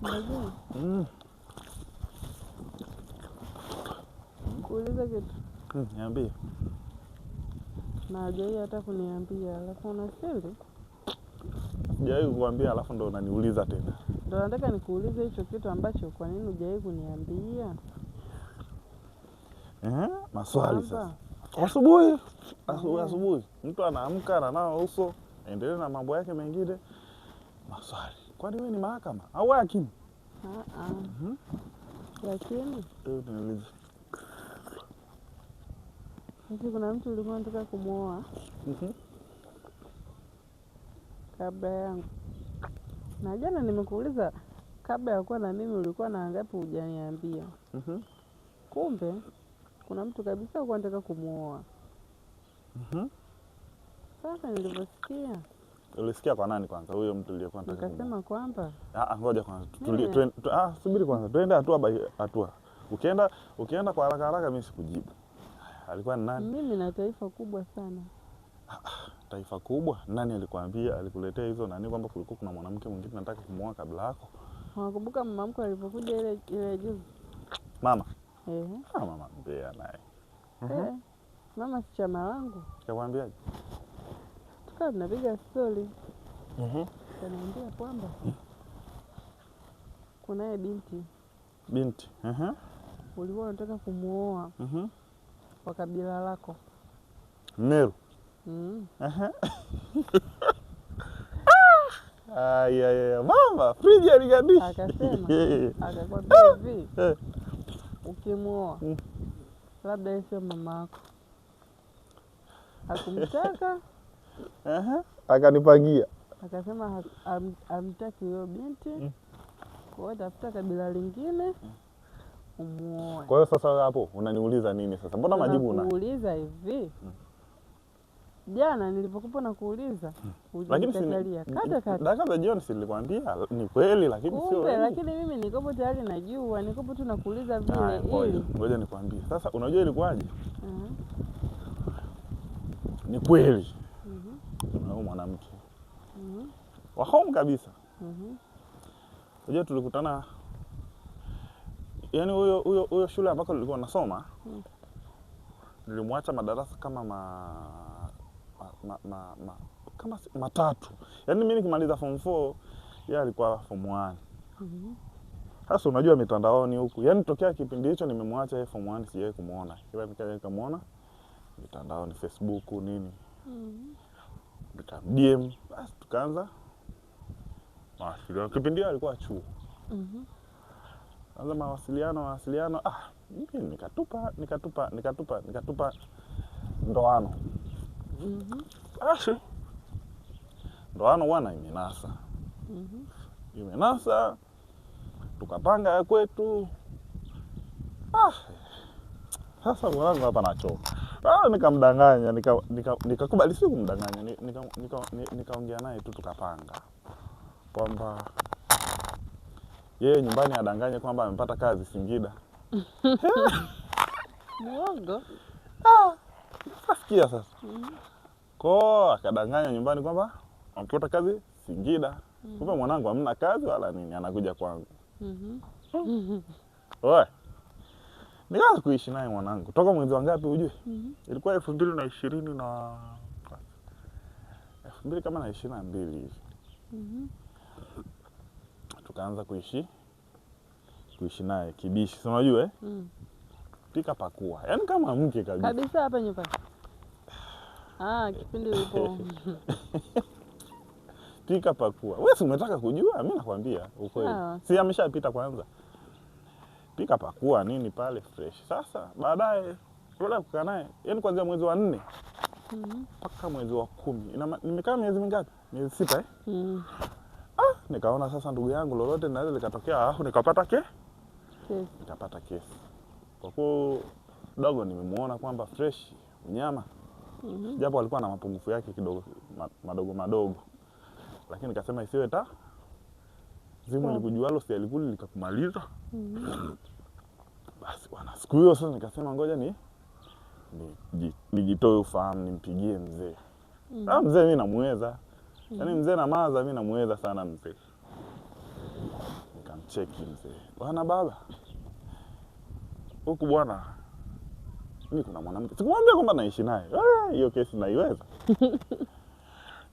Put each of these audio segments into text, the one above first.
Unajua? Kuuliza kitu. Niambie. Na hajawahi hata kuniambia, alafu una siri? Sijawahi kukuambia alafu ndo unaniuliza tena. Ndo nataka nikuulize hicho kitu ambacho kwa nini hujawahi kuniambia? Maswali sasa. Asubuhi, asubuhi, asubuhi. Mtu anaamka ananawa uso, endelee na mambo yake mengine. Maswali. Kwani wewe ni mahakama au wewe hakimu? Lakini niulize. Hivi kuna mtu ulikuwa unataka kumuoa? Kabla yangu. Na jana nimekuuliza kabla ya kuwa na mimi ulikuwa na ngapi hujaniambia. Kumbe kuna mtu kabisa ulikuwa unataka kumuoa. Sasa niliposikia. Ulisikia kwa nani kwanza huyo mtu uliyekuwa unataka kumuoa? Nikasema kwamba ngoja kwanza. Tulie, subiri kwanza. Twende hatua by hatua. Ukienda kwa haraka haraka mimi sikujibu. Alikuwa ni nani? Mimi na taifa kubwa sana. Taifa kubwa? Nani alikwambia, alikuletea hizo nani kwamba kulikuwa kuna mwanamke mwingine nataka kumuoa kabla yako? Unakumbuka mama mkwe alipokuja ile juzi? Mama? Mama mbea naye. Mama si chama langu. Kakwambiaje? Tukawa tunapiga story. Kaniambia kwamba kunaye binti. Binti. Ulikuwa unataka kumuoa. Kwa kabila lako. Meru. Ay, ay, ay, mama, friji aligandisha. Akasema, akakwambia hivi, ukimuoa, labda yeye sio mama yako. Hakumtaka. Akanipangia. Akasema hamtaki huyo binti. Kwa hiyo tafuta kabila lingine umuoe. Kwa hiyo sasa hapo unaniuliza nini sasa? Mbona majibu una? Nakuuliza hivi. Jana nilipokuwa nakuuliza, Lakini si ulinikatalia. Kata kata. Dakika za jioni si nilikwambia ni kweli lakini sio Kumbe, kweli. lakini mimi nikopo tayari najua, nikopo tu nakuuliza vile Haya, ili. Ngoja nikwambie. Sasa unajua ilikuwaje? Ni kweli. Kuna huyu mwanamke. Wa home kabisa. Unajua tulikutana yaani huyo shule ambako nilikuwa nasoma, nilimwacha madarasa kama matatu. Yaani mimi nikimaliza form 4, yeye alikuwa form 1. Sasa unajua mitandaoni huku. Yaani tokea kipindi hicho nimemwacha yeye form 1 sijawahi kumuona. Kila nikaja nikamuona mitandaoni Facebook nini. Nika DM, basi tukaanza mawasiliano. Kipindi hicho alikuwa chuo. Anza mawasiliano. Mimi nikatupa ndoano. Basi ndoano bwana imenasa. Imenasa. Tukapanga ya kwetu. Sasa mwanangu hapa nachoka. Nikamdanganya, nikakubali, si kumdanganya, nikaongea naye tu tukapanga kwamba yeye nyumbani adanganye kwamba amepata kazi Singida. Muongo. Sasa sikia sasa. Kwa akadanganya nyumbani kwamba amepata kazi Singida. Kumbe mwanangu hamna kazi wala nini, anakuja kwangu. Oe. Nikaanza kuishi naye mwanangu. Toka mwezi wa ngapi ujue? Ilikuwa elfu mbili na ishirini na elfu mbili kama na ishirini na mbili hivi. Tukaanza kuishi naye kibishi. Si unajua? Pika pakua. Yaani kama mke kabisa. Kabisa hapa nyumbani. Kipindi ulipo. Pika pakua. Wewe si umetaka kujua? Mimi nakwambia ukweli. Si ameshapita kwanza. Pika pakua nini pale fresh. Sasa baadaye baada ya kukaa naye, yaani kuanzia mwezi wa 4 mpaka mwezi wa 10. Nimekaa miezi mingapi? Miezi 6? Nikaona sasa ndugu yangu lolote linaweza likatokea, alafu nikapata Kesi. Nikapata kesi. Kwa kuwa dogo nimemuona kwamba fresh mnyama. Japo alikuwa na mapungufu yake kidogo, madogo madogo. Lakini nikasema isiwe ta zimu likujualo si alikuli likakumaliza. Basi bwana, siku hiyo sasa nikasema ngoja nijitoe ufahamu nimpigie mzee. Mzee mimi namuweza. Yaani mzee na maza mimi namuweza sana mzee. Cheki mzee. Bwana baba. Huku bwana mimi kuna mwanamke. Sikumwambia kwamba naishi naye. Hiyo kesi naiweza.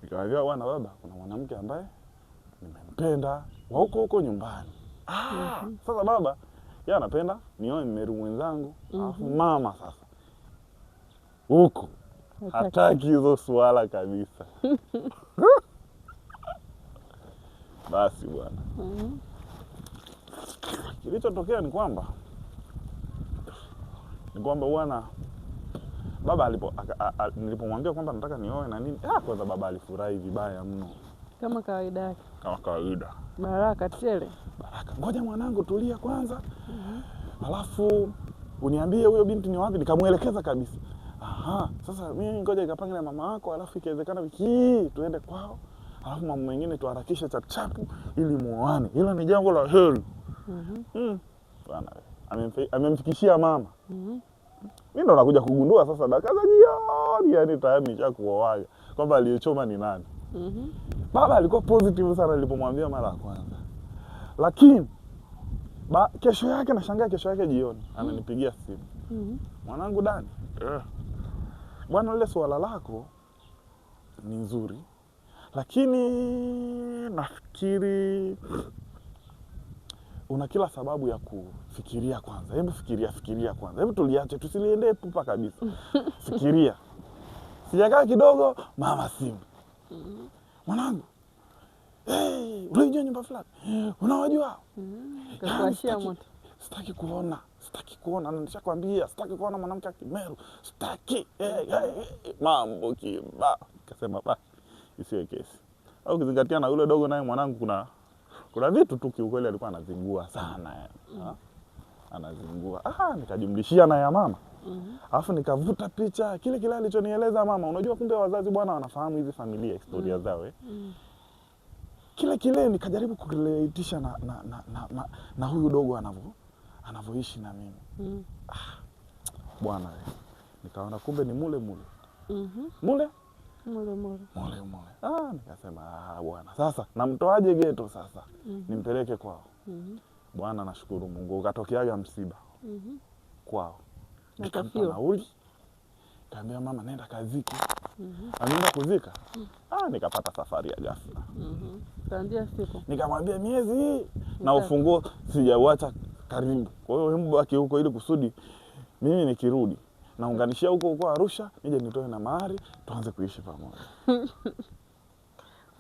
Nikamwambia bwana baba, kuna mwanamke ambaye nimempenda wa huko huko nyumbani. Sasa baba yeye anapenda nioe Mmeru mwenzangu. Alafu mama sasa huko hataki hizo swala kabisa. Basi bwana. Kilichotokea ni kwamba bwana baba nilipomwambia kwamba nataka nioe na nini, kwanza baba alifurahi vibaya mno. Kama kawaida yake. Kama kawaida. Baraka tele. Baraka. Ngoja mwanangu tulia kwanza. Alafu uniambie huyo binti ni wapi, nikamuelekeza kabisa. Aha, sasa mimi ngoja ikapange na mama yako, alafu ikiwezekana wiki hii tuende kwao. Alafu mambo mengine tuharakishe chap chapu ili muoane. Hilo ni jambo la heri. Bwana amemfikishia mama. Mimi ndo nakuja kugundua sasa dakika za jioni, yani tayari nishakuoaga kwamba aliyechoma ni nani. Baba alikuwa positive sana nilipomwambia mara ya kwanza. Lakini kesho yake nashangaa, kesho yake jioni ananipigia simu. Mwanangu Dani, bwana lile swala lako ni nzuri, lakini nafikiri una kila sababu ya kufikiria kwanza. Hebu fikiria kwanza. Hebu tuliache, tusiliende pupa kabisa. Fikiria. Sijakaa kidogo, mama simu. Mwanangu, hey, unaijua nyumba fulani? Unawajua? Kakuashia moto. Sitaki kuona. Nishakwambia, sitaki kuona mwanamke Kimeru. Sitaki. Hey. Mambo kibao. Nikasema basi, isiwe kesi. Au kizingatia na yule dogo naye mwanangu kuna vitu tu kiukweli alikuwa anazingua sana yani. Anazingua. Nikajumlishia na ya mama. Alafu nikavuta picha kile kile alichonieleza mama. Unajua kumbe wazazi bwana wanafahamu hizi familia historia zao Kile kile nikajaribu kurelateisha na huyu dogo anavyoishi na mimi. Bwana nikaona kumbe ni mule mule. Mule mule. Nikasema bwana sasa namtoaje geto sasa? Nimpeleke kwao. Bwana nashukuru Mungu ukatokeaga msiba. Kwao. Nikampa nauli. Nikamwambia mama nenda kazike. Ameenda kuzika. Nikapata safari ya ghafla. Kaambia sipo. Nikamwambia miezi hii na ufunguo sijauacha karibu. Kwa hiyo hebu baki huko ili kusudi mimi nikirudi naunganishia huko huko Arusha nije nitoe na mahari tuanze kuishi pamoja.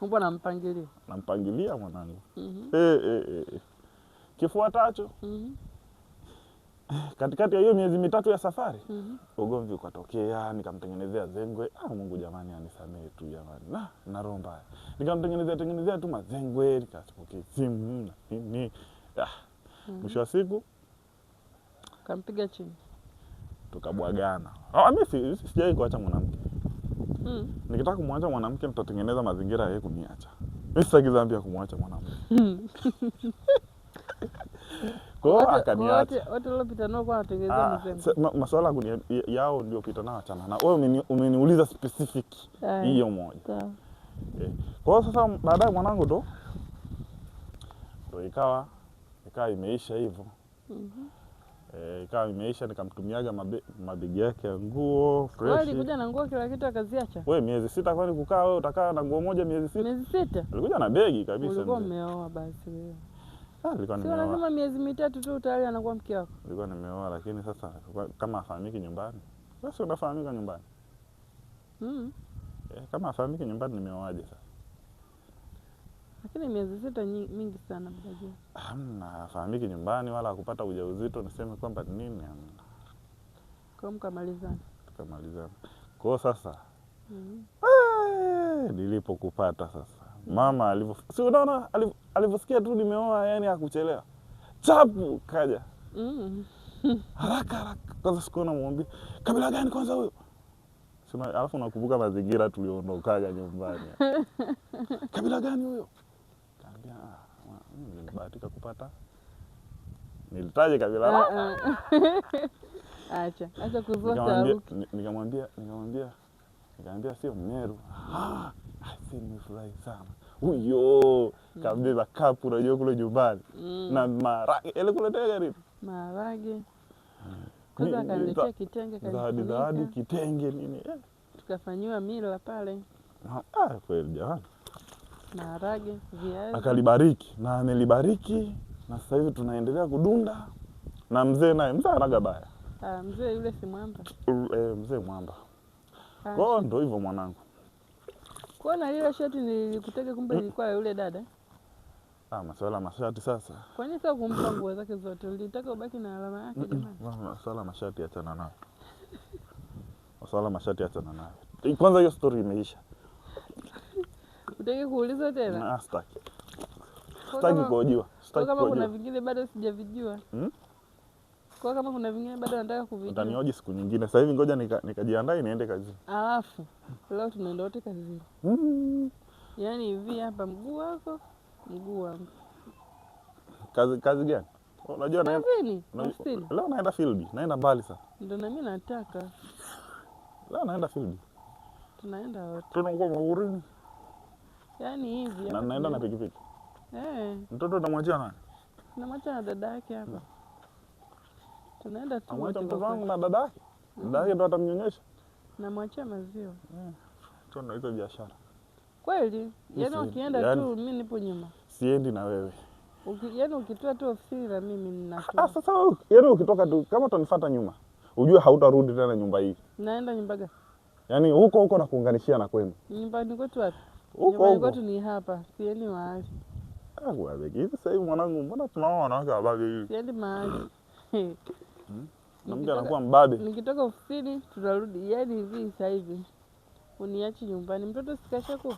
Mbona nampangilia? Nampangilia mwanangu. Kifuatacho. Katikati ya hiyo miezi mitatu ya safari, ugomvi ukatokea, nikamtengenezea zengwe. Mungu jamani anisamee tu jamani. Na roho mbaya. Nikamtengenezea tu mazengwe, nikasipokea simu na nini. Mwisho wa siku kampiga chini. Tukabwagana. Mimi sijawahi kuacha mwanamke. Nikitaka kumwacha mwanamke nitatengeneza mazingira yeye kuniacha. Mimi sitaki dhambi ya kumwacha mwanamke. Kwa hiyo akaniacha. Wote waliopita nao kwa wanatengeneza mzembe. Masuala yao ndio pita nao achana. Na wewe umeniuliza specific hiyo moja. Kwa hiyo sasa baadaye mwanangu ndo ikawa imeisha hivyo. Ikawa imeisha, nikamtumiaga mabegi yake ya nguo fresh. Alikuja na nguo kila kitu akaziacha. Wewe miezi 6 kwani kukaa wewe utakaa na nguo moja miezi 6? Miezi 6? Alikuja na begi kabisa. Ulikuwa umeoa basi wewe. Nilikuwa nimeoa. Sio lazima miezi 3 tu tayari anakuwa mke wako. Nilikuwa nimeoa lakini sasa kama afahamiki nyumbani. Basi unafahamika nyumbani. Kama afahamiki nyumbani nimeoaje sasa? Lakini miezi 6 mingi sana baba. Hamna, afahamiki nyumbani wala kupata ujauzito niseme kwamba nini hamna. Kwa mkamalizana. Tukamalizana. Kwa hiyo sasa nilipokupata sasa. Mama alivyo, si unaona alivyosikia tu nimeoa yani hakuchelewa. Chapu kaja. Haraka. Kwanza sikuona muombi. Kabila gani kwanza huyo? Sema alafu nakumbuka mazingira tuliondokaga nyumbani. Kabila gani huyo? Kaambia mimi nilibahatika kupata. Nilitaje kabila lako? Acha kuzua taharuki. Nikamwambia sio Mmeru. Si nimefurahi sana. Huyo kabeba kapu unajua kule nyumbani. Mm. Na maharage. Ile kuletea gari. Maharage. Kwanza akaniletea kitenge Zawadi zawadi kanifunika. kitenge nini. Eh. Tukafanyiwa mila pale. Ah, kweli jamani. Maharage, viazi. Akalibariki na amelibariki na sasa hivi tunaendelea kudunda na mzee naye, mzee anaga baya. Ah, mzee yule si mwamba. Mzee mwamba. Ah, Kwa hiyo ndo hivyo mwanangu. Kwa na lile shati nilikutega kumbe lilikuwa la yule dada. Ah, masuala mashati sasa. Kwa nini sasa kumpa nguo zake zote? Ulitaka ubaki na alama yake jamani. Masuala mashati achana nayo. Masuala mashati achana nayo. Kwanza hiyo story imeisha. Utaki kuuliza tena? Ah, sitaki. Kwa Sitaki kama- kuhojiwa. Kwa Sitaki kama kuna kuhojiwa. vingine bado sijavijua. Hmm? Kwa kama kuna vingine bado nataka kuvijua. Utanioji siku nyingine. Sasa hivi ngoja nikajiandae niende kazini. Alafu leo tunaenda wote kazini. Yaani hivi hapa mguu wako, mguu wangu. Kazi gani? Unajua naenda Kazini, ofisini. leo naenda field, naenda mbali sana. Ndio na mimi nataka Leo naenda field. tunaenda wote. Tunakuwa magurini. Yaani hivi Na hapa naenda na tunaenda. pikipiki. Eh, Mtoto utamwachia nani? tunamwacha na dada yake hapa. Tunaenda tu Namwacha wote mtoto kwa wangu kweli. na dada yake. Dada yake ndo atamnyonyesha. Namwachia maziwa. Tu ndo hizo biashara. Kweli, yaani Siendi. ukienda Yaani- tu mimi nipo nyuma. Siendi na wewe. Yaani ukitoa tu ofisini na mimi ninatoa. Ah, sasa wewe, yaani ukitoka tu kama utanifuata nyuma, ujue hautarudi tena nyumba hii. Naenda nyumba gani? Yaani huko huko nakuunganishia na kwenu. Nyumbani kwetu wapi? Huko Nyumbani huko. kwetu ni hapa, siendi mahali. Ah, kwa hivi sasa hivi mwanangu, mbona tunaoa wanawake wababe hivi? Siendi mahali. Na mtu anakuwa mbabe. Nikitoka ofisini tunarudi, yaani hivi sasa hivi uniachi nyumbani, mtoto sikashakuwa.